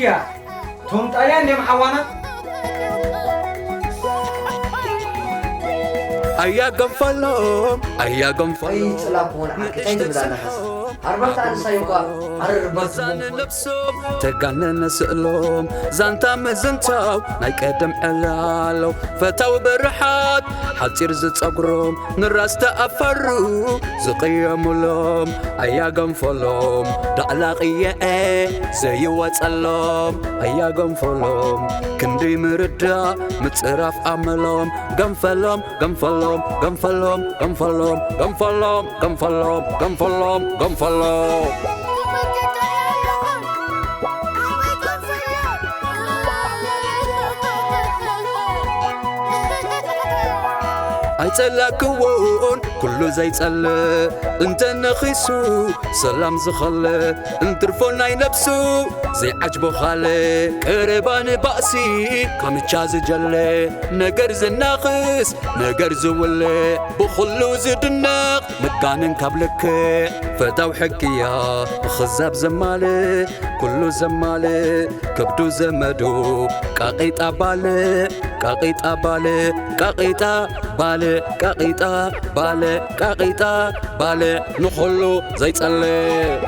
እቶም ጣልያን እዮም ሓዋና። ኣያ ገንፈሎም ኣያ ወይ ገንፈሎም ጽላቦ ንዓኺ እንታይ ትብል ኣለኻስ? ኣርባዕተ ኣንሳይ እኳ ኣርርበትዎም። ንነብሶም ተጋነነ ስእሎም ዛንታ ምዝንታው ናይ ቀደም ዕላሎም ፈታዊ ብርሓት ሓጺር ዝጸጉሮም ንራስ ተኣፈሩ ዝቕየሙሎም ኣያ ገንፈሎም ዳዕላ ቅየኤ ዘይወጸሎም ኣያ ገንፈሎም ክንዲ ምርዳእ ምጽራፍ ኣመሎም ገንፈሎም ገንፈሎም ገንፈሎም ገንፈሎም ገንፈሎም ገንፈሎም ገንፈሎም ገንፈሎም ኣይጸላእክዎን ኩሉ ዘይጸልእ እንተ ነኺሱ ሰላም ዝኸልእ እንትርፎ ናይ ነብሱ ዘይዓጅቦ ኻልእ ቀረባ ንባእሲ ካምቻ ዝጀልእ ነገር ዝናኽስ ነገር ዝውልዕ ብኹሉ ዝድነቕ መጋነን ካብ ልክዕ ፈታው ሕግያ ብኽዛብ ዘማልእ ኩሉ ዘማልእ ከብዱ ዘመዱ ቃቒጣ ባልዕ ቃቒጣ ባልዕ ቃቒጣ ባልዕ ቃቒጣ ባልዕ ቃቒጣ ባልዕ ንኹሉ ዘይጸልእ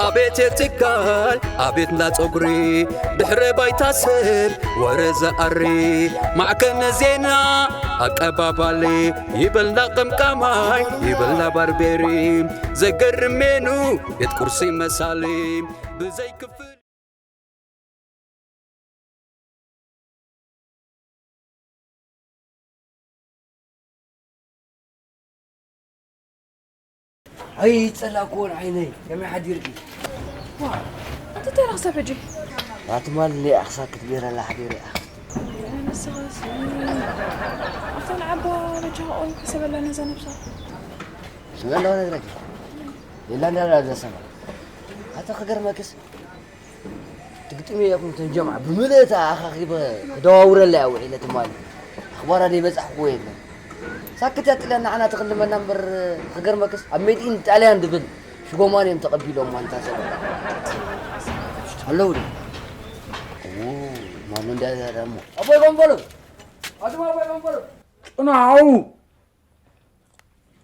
ኣቤት የትካል ኣቤት እንዳ ጸጉሪ ድሕረ ባይታ ሰብ ወረ ዘኣሪ ማዕከነ ዜና ኣቀባባሊ ይበልና ቀምቃማይ ይበልና ባርቤሪ ዘገርሜኑ ቤት ቁርሲ መሳሊ ብዘይክፍል ኣይጸላእክዎን ዓይነይ፣ ከመይ ሓዲርኪ? ዋ፣ ኣንተ እንታይ ኢኻ ክሳብ ሕጂ? ኣትማል እንድያ ክሳክት ገይረላ ሓዲረ እያ። ንስኻስ፣ ኣታ ንዓባ በጃኻ ኦን ሕሰበላ ነዛ ነብሳ። ስምዒ ኣለዋ ነግረኪ። የላ እንዳላ እዛ ሰማ። ኣታ ክገርመክስ፣ ትግጥሚ ኢኹም እቶም ጀምዓ ብምልእታ ኣኻኺበ ክደዋውረላ እያ ውዒለ ትማሊ። ኣኽባራ ደይበጻሕክዎ የለን። ሳክት እያ ጥልያን ንዓና ትኽልመና እምበር ክገርመክስ ኣብ ሜድ ኢን ጣልያን ድብል ሽጎማን እዮም ተቐቢሎም ማንታ ሰብ ኣለዉ ዶ? እዎ፣ ማን እንዳ እሞ ኣቦይ ጎንበሉ ኣቱም ኣቦይ ጎንበሉ ጽናው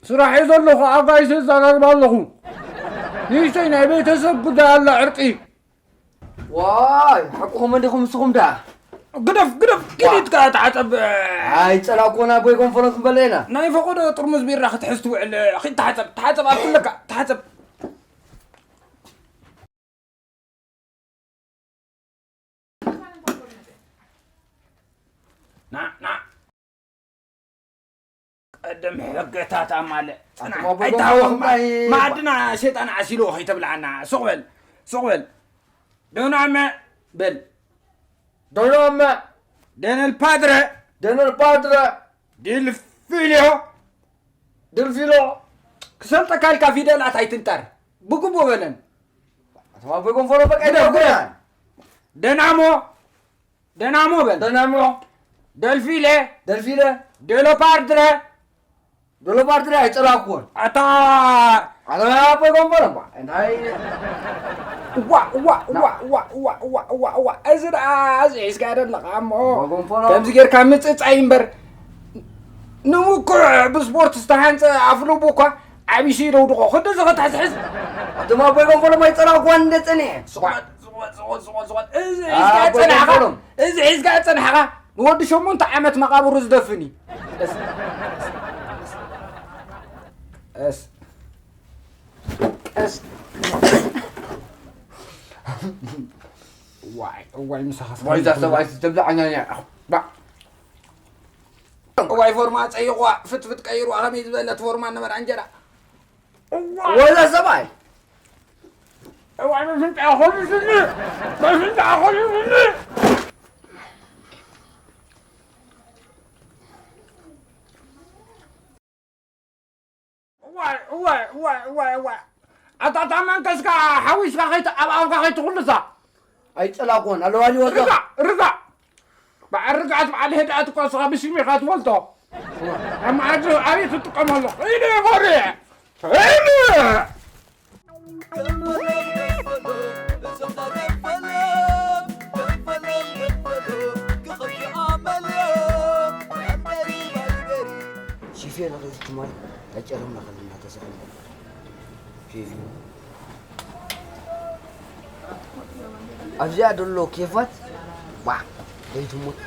ስራሕ እየ ዘለኹ ኣጋይሽ እዛጋግብ ኣለኹ። ንእሽተይ ናይ ቤተሰብ ጉዳይ ኣላ ዕርቂ። ዋይ ሓቁኹም እንዲኹም ንስኹም ደኣ። ግደፍ ግደፍ ኪድ ኢድካ ተሓጸብ። ኣይጸላእኩዎን ኣቦይ ጎንፈሎ ክንበሎ ኢና። ናይ ፈቐዶ ጥርሙዝ ቢራ ክትሕዝ ትውዕል ኺድ ተሓጸብ ተሓጸብ ኣብትለካ ተሓጸብ። ና ና ቀደም ሕገታት ኣማልእ ጽናሕ ኣቱም ኣቦይ ኣይተሃወኽ ጎንፈሎ ማዕድና ሸይጣን ዓሲልዎ ከይተብልዓና ሱቕ በል ሱቕ በል ደናመ በል ደናመ ደነል ፓድረ ደነል ፓድረ ዲልፊልዮ ድልፊሎ ክሰልጠካ ኢልካ ፊደላት ኣይትንጠር ብግቡእ በለን ኣቱም ኣቦይ ጎንፈሎ በቃ ግደፍ ግደፍ ደናሞ ደናሞ በል ደናሞ ደልፊለ ደልፊለ ዴሎፓርድረ ዴሎፓርድረ ኣይጸላእኩዎን ኣታ ኣነ ኣቦይ ጎንፈሎ እባ እንታይ እዋ እዋ እዋ እዋ እዋ እዋ እዋ እዋ እዚ ደኣ እዚ ሒዝካ ደለኻ እሞ ኣቦይ ጎንፈሎ ከምዚ ጌርካ ምጽጻይ እምበር ንምኩዕ ብስፖርት ዝተሃንጸ ኣፍልቡ እኳ ዓቢሱ ይደውድቖ ክንዲ እዚ ክትሕዝሕዝ ኣቱም ኣቦይ ጎንፈሎም ኣይጸላእኩዋን እንደ ጸኒሐ ስቑመጥ ስቑመጥ ስቑመጥ ስቑመጥ ስቑመጥ እዚ ሒዝካ ኣቦይ ጸናሕካ ጎንፈሎም እዚ ሒዝካ ጸናሕካ ንወዲ ሸሞንተ ዓመት መቓብሩ ዝደፍን እዩ ቀስ ቀስ ቀስ ዋይ እዋይ ምሳኻ ወይ እዛ ሰብኣይ ትብልዓኛ እያ ባ እዋይ ፎርማ ጸይቑዋ ፍትፍት ቀይሩዋ ከመይ ዝበለት ፎርማ ነበራ እንጀራ ወዛ ሰብኣይ እዋይ መፍንጫ ኾሊሱኒ መፍንጫ ኾሊሱኒ እዋይ እዋይ እዋይ እዋይ እዋይ ኣታ እታ መንከስካ ሓዊስካ ከይት ኣብ ኣፍካ ከይትኹልሳ ኣይጸላእኩዎን ኣለዋኒ ወዛ ርጋ ርጋ በዓል ርግኣት በዓል ህድኣት እኮ ንስኻ ብሽም ኢኻ ትፈልጦ ኣብ መዓልቲ ኣበይ ትጥቀመሉ? ኢሉ ይኾርዕ። ኢሉ! ሺፌ ንኽእል ትማል ኣጨረምና ከለና ተሰኺልና። ፊፊ ኣብዚኣ ዘሎ ኬፋት ባ ደይትሙት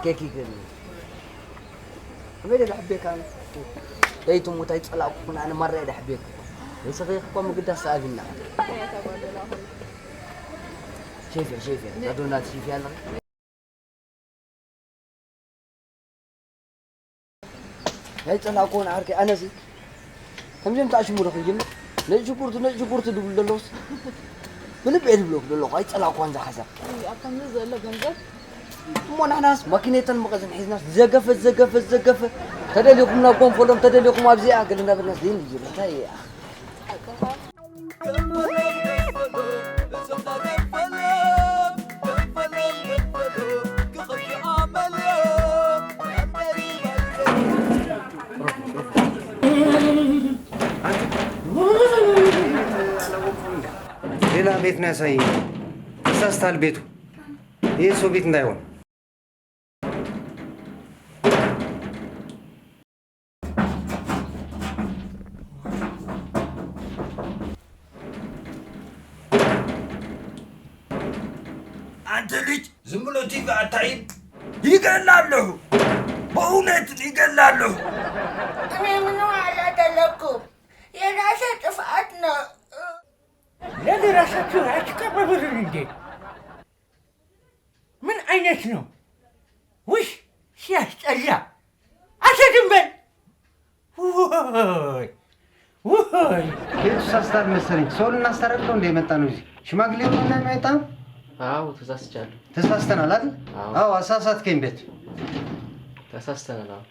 ኬክ ይገርም ከመይ ደሕቤካ ደይትሙት ኣይጸላእኩን ኣነ ማራ ደሕቤክ ንስኺ እኮ ምግዳስ ሰኣቢና ሼፍ ሼፍ ኣዶናት ሼፍ ያለኺ ናይ ጸላእኮን ዓርከይ ኣነሲ ከምዚኦም ተኣሽሙ ዶ ክንጅምር ነጭ ሽጉርቲ ነጭ ሽጉርቲ ድብሉ ዘለውስ ብልብ እየ ድብለኩ ዘለኹ ኣይጸላእኳን ዝሓሳብ ኣብ ከምዚ ዘሎ ገንዘብ እሞ ንሕናስ ማኪኔተን መቐዝን ሒዝናስ ዘገፈ ዘገፈ ዘገፈ ተደሊኹም ናብ ጎንፈሎም ተደሊኹም ኣብዚኣ ገለ እናበልናስ ዘይንድይር እንታይ እያ ሌላ ቤት ነው ያሳየኝ። ተሳስታል ቤቱ። ይህ ሰው ቤት እንዳይሆን። አንተ ልጅ ዝም ብሎ ቲቪ አታይም? ይገላለሁ፣ በእውነት ይገላለሁ። እኔ ምን ማለት አለኩም? የራሴ ጥፋት ነው። ለራሳችሁ አትቀባበሉን እንዴ? ምን አይነት ነው? ውይ ሲያስጠላ! አንተ ዝም በል! ውይ ውይ! ቤቱ ሳስታል መሰለኝ። ሰው ልናስታርቅ ነው እንደ የመጣ ነው እዚህ ሽማግሌ ሆኖ እና የመጣ አዎ ተሳስቻለሁ። ተሳስተናል አይደል? አዎ አሳሳትከኝ ቤት ተሳስተናል። አዎ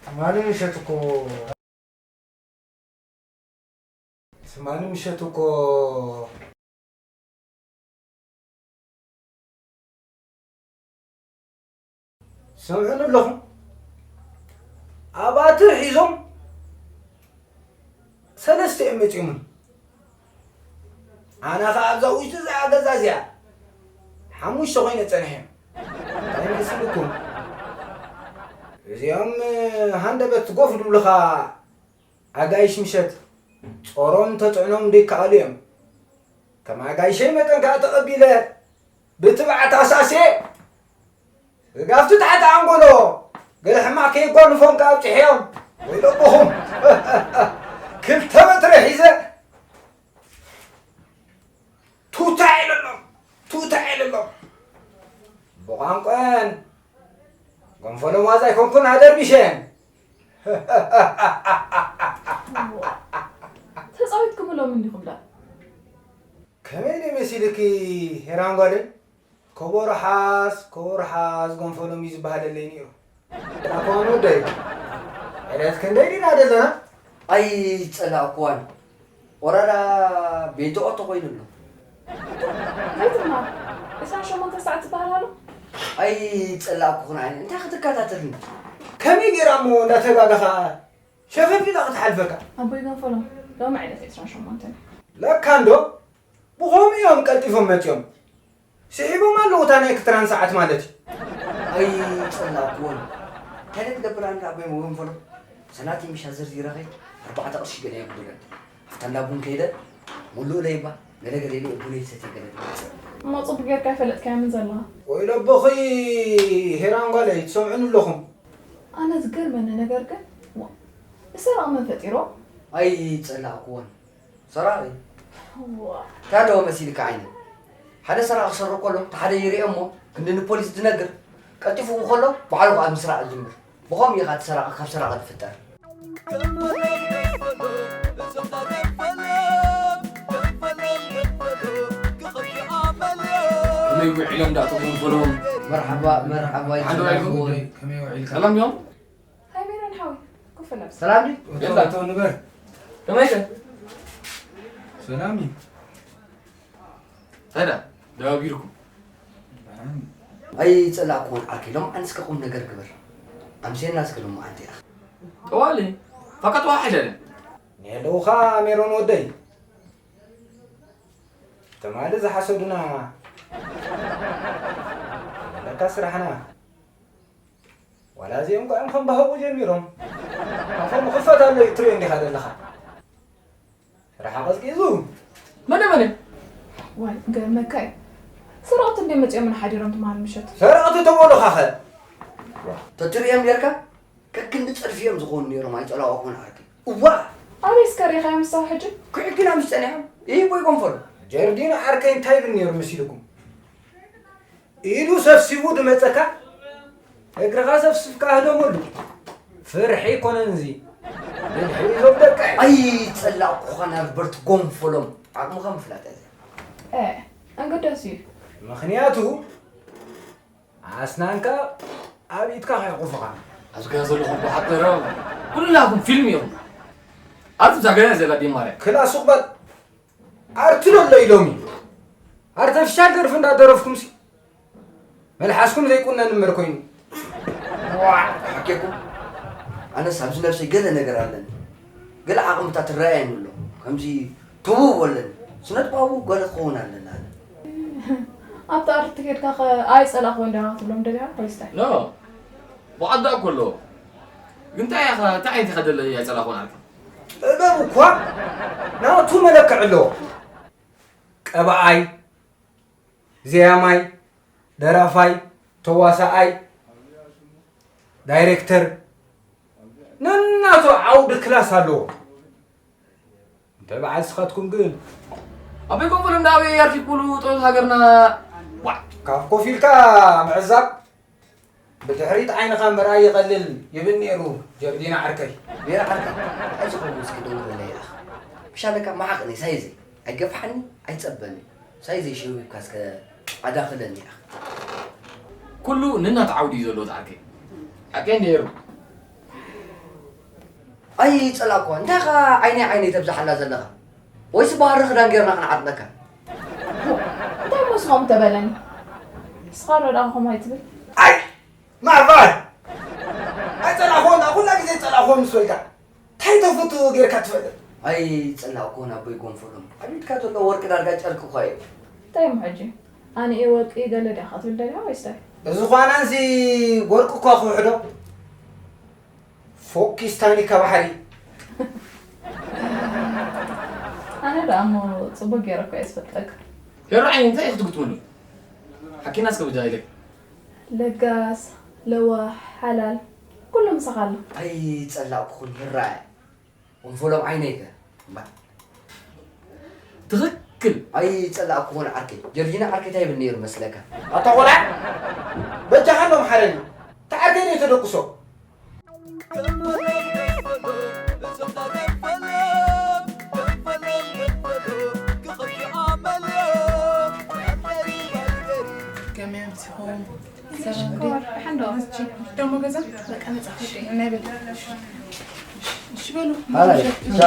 ትማሊ ምሸት እኮ ትማሊ ምሸት እኮ ሰምዑኒ ኣለኹም ኣባትር ሒዞም ሰለስተ እዮም መፂኦምን ኣነ ኸዓ ኣብዛ ውሽጢ እዚኣ ገዛ እዚኣ ሓሙሽተ ኮይነ ፀኒሐ እንታይ መሲልኩም እዚኦም ሃንደበት ጎፍ ድብሉኻ ኣጋይሽ ምሸት ጾሮም ተጽዕኖም ደይከኣሉ እዮም ከም ኣጋይሸይ መጠን ከኣ ተቐቢለ ብትብዓት ኣሳስየ ስጋፍቲ ታሕቲ ኣንጎሎ ገለ ሕማቕ ከየጓንፎም ከኣ ኣብጺሐዮም ወይለቦኹም ክልተ በትሪ ሒዘ ቱታ ኢለሎም ቱታ ኢለሎም ብቋንቋን ጎንፈሎም ዋዛ ኣይኮንኩን ኣደርቢሸን ተፃዊትኩምሎም እንዲኹም ዳ ከመይ ደይ መሲልኪ ሄራን ጓለይ ከቦሮ ሓዝ ከቦሮ ሓዝ ጎንፈሎም እዩ ዝበሃለለይ ነይሩ ኣኳን ወደይ ዕለት ክንደይ ዲና ዘለና ኣይጸላእኩዋን ወራዳ ቤትኦ ተኾይኑ ኣሎ ዘይትማር ዕስራን ሸሞንተ ሰዓት ዝበሃል ኣሎ ኣይጸላእኩኹን ዓይነ እንታይ ክትከታተልኒ ከመይ ገይራ እሞ እንዳተጋገኻ ሸፈፍ ኢላ ክትሓልፈካ ኣቦይ ገንፈሎም ሎሚ ዕለት ዕስራን ሸሞንተን ለካ እንዶ ብኸምኡ እዮም ቀልጢፎም መፂኦም ስሒቦም ኣለዉ እታ ናይ ክትራን ሰዓት ማለት እዩ ኣይጸላእኩዎን እንታይ ክትገብር ኣንዳ ኣቦይ ገንፈሎም ሰናቲ ምሻ ዘርዚረኸይ ኣርባዕተ ቅርሺ ገለ የጉድለን ኣብታ እንዳ ቡን ከይደ ሙሉእ ለይባ ገለ ገለ ኢለ ቡነይ ሰትየ ገለ ትመጽእ እሞ ጽቡቅ ጌርካ ኣይፈለጥካዮምን ዘለኻ ወይሎ ኣቦኺ ሄራን ጓለይ ትሰምዑኒ ኣለኹም ኣነ ዝገርመኒ ነገር ግን ዋ፣ ንሰራቒ መን ፈጢርዎ? ኣይጸላእክዎን ሰራቒ እንታይ ኣለዎ መሲልካ ዓይኒ ሓደ ሰራቒ ክሰርቕ ከሎ እቲ ሓደ ይርኦ እሞ ክንዲ ንፖሊስ ዝነግር ቀልጢፉ ከሎ ባዕሉ ከዓ ምስራቕ ይጅምር ብኸምኡ ኢኻ እቲ ሰራቒ ካብ ሰራቒ ዝፍጠር ከመይ ውዒሎም ዳኣ ተጎንፈሎም መርሓባ መርሓባ ይጅምር ሰላም ድዮም? ሃይ ሜሮን ሓወይ፣ ኮፍ ነብስ። ሰላም ድዩ? የላ። እቶ ንበር ከመይከ? ሰላም እዩ። ታዲያ ደባቢርኩም? ኣይጸላእኩዎን ዓርከይ፣ ሎምዓንቲ እስከ ቁም ነገር ግበር። ኣምሴና እስከ ሎምዓንቲ ኢኻ። ጠዋሊ ፈቀጥ ዋሕድ ኣለ። ንየለውኻ ሜሮን ወደይ። ትማሊ ዝሓሰዱና ለካ ስራሕና። ዋላ እዚኦም እኳ እዮም ከም ባህቑ ጀሚሮም። ኣፎም ክፈት ኣሎ እዩ ትሪኦ እንዲኻ ዘለኻ። ስራሕ ኣቐዝቂዙ። መነ መነ? ዋይ ገርመካ እዩ። ሰረቕቲ እንደ መፂኦምን ሓዲሮም ትማል ምሸት። ሰረቕቲ ተበሉኻኸ? ተትርእዮም ኔርካ ከክንዲ ጸድፊ እዮም ዝኾኑ ኔሮም። ኣይጸላእኩን ዓርከይ። እዋ ኣበይ እስከ ሪኻዮም ምሳው ሕጂ? ኩዕኪና ምስ ጸኒሖም ይህቦ ይቆንፈሉ። ጀርዲን ዓርከይ እንታይ ይብል ኔሩ መሲልኩም? ኢዱ ሰብሲቡ ድመጸካ እግርኻ ሰብስብካ ህደመሉ። ፍርሒ ኣይኮነን እዚ። ብልሒ እዞም ደቀ ኣይጸላእኩኻ ናርበርት ጎንፈሎም። ዓቕምኻ ምፍላጥ እያ። እ ኣገዳሲ እዩ። ምኽንያቱ ኣስናንካ ኣብ ኢድካ ከይቁፍኻ። ኣብዚ ገዛ ዘለኹም ብሓቂ ዘረባ ኩላኹም ፊልም ኢኹም። ኣብዚ ዛገና ዘላ ዲማርያ ክላ ሱቕ በል። ኣርቲ ዶ ኣሎ ኢሎም እዩ። ኣርተፊሻል ደርፊ እንዳደረፍኩም ሲ መልሓስኩም ዘይቁነን እምበር ኮይኑ። ዋ ሓኬኩም። ኣነስ ኣብዚ ነብሰይ ገለ ነገር ኣለኒ። ገለ ዓቕምታት ትረኣየኒ ኣሎ። ከምዚ ትውው ኣለኒ። ስነጥባቡ ገለ ክኸውን ኣለና። ኣብቲ ኣርቲ ከድካ ከ ኣይጸላእኩ እንዲኻ ክትብሎም ደሊኻ ወይስ እንታይ? ኖ ብዓዳ እኮ ኣለዎ። ግን እንታይ ኢኻ እንታይ ዓይነት ኢኻ ደለ ኣይጸላኹን ዓርከይ? ጥበብ እኳ ናቱ መለክዕ ኣለዎ። ቀባኣይ፣ ዜማይ፣ ደራፋይ፣ ተዋሳኣይ፣ ዳይሬክተር ነናቱ ዓውዲ ክላስ ኣለዎ። እንተ በዓል ስኻትኩም ግን ኣበይ ኮንፈሎም ዳ ኣበይ ኣርኪብ ኩሉ ጥበብ ሃገርና? ዋ ካብ ኮፍ ኢልካ ምዕዛብ ብድሕሪት ዓይንኻ ምርኣይ ይቐልል ይብል ነይሩ ጀርዲና ዓርከይ። ሜራ ዓርከይ እንታይ ዝኾኑ እስኪ ደውለለይ ኢኻ። ብሻለካ መዓቕኒ ሳይዘይ ኣይገፍሓኒ ኣይጸበኒ። ሳይዘይ ሸዊብካ እስከ ኣዳኽለኒ ኢኻ። ኩሉ ንናት ዓውዲ እዩ ዘለዎ ዓርከይ። ሓቀይ ነይሩ። ኣይጸላእኳ እንታይ ኻ ዓይነይ ዓይነይ ተብዝሓላ ዘለኻ? ወይስ ባህሪ ክዳን ጌርና ክንዓጥነካ? እንታይ መስኻም ተበለኒ? ንስኻ ዶ ደኣ ከምኡ ኣይትብል? ኣይ ማዕባል ኣይጸላእኹን ኩላ ግዜ ጸላእኹን ምስ በልካ እንታይ ተፍቱ ጌርካ ትፈልጥ? ኣይጸላእኩን ኣቦይ ጎንፈሎም ኣብ ኢድካ ዘሎ ወርቂ ዳርጋ ጨርቂ እኳ እዩ። እንታይ እሞ ሕጂ ኣነ እየ ወርቂ ገለ ዲኻ ክትብል ደሊኻ ወይስ እንታይ? እዚ ኳናንሲ ወርቂ እኳ ክውሕዶ ፎኪስ ታኒካ ባሕሪ ኣነ ደኣ እሞ ጽቡቅ ገይረ እኮ እየ ዝፈልጠካ። ሄሮ ዓይኒ እንታይ ክትግጥምሉ? ሓኪና እስከ ብጃ ኢለክ። ለጋስ ለዋህ ሓላል ኩሉ ምሳኻ ኣሎ። ኣይጸላእኩን ይራኣየ። ወንፈሎም ዓይነይ ከ እምባ ትኽክል። ኣይጸላእኩን ዓርከይ። ጀርጂና ዓርከይ እንታይ ይብል ነይሩ መስለካ? ኣታ ቆልዓ በጃኻ እንዶ መሓረኒ። ተዓርከይ ዶ ተደቅሶ? ከመይ ኣምሲኹም? ሰላም ድዩ? ደሞ ገዛ? በቃ መጻ። ናይ በል። እሺ በሉ። ሃላይ ሻ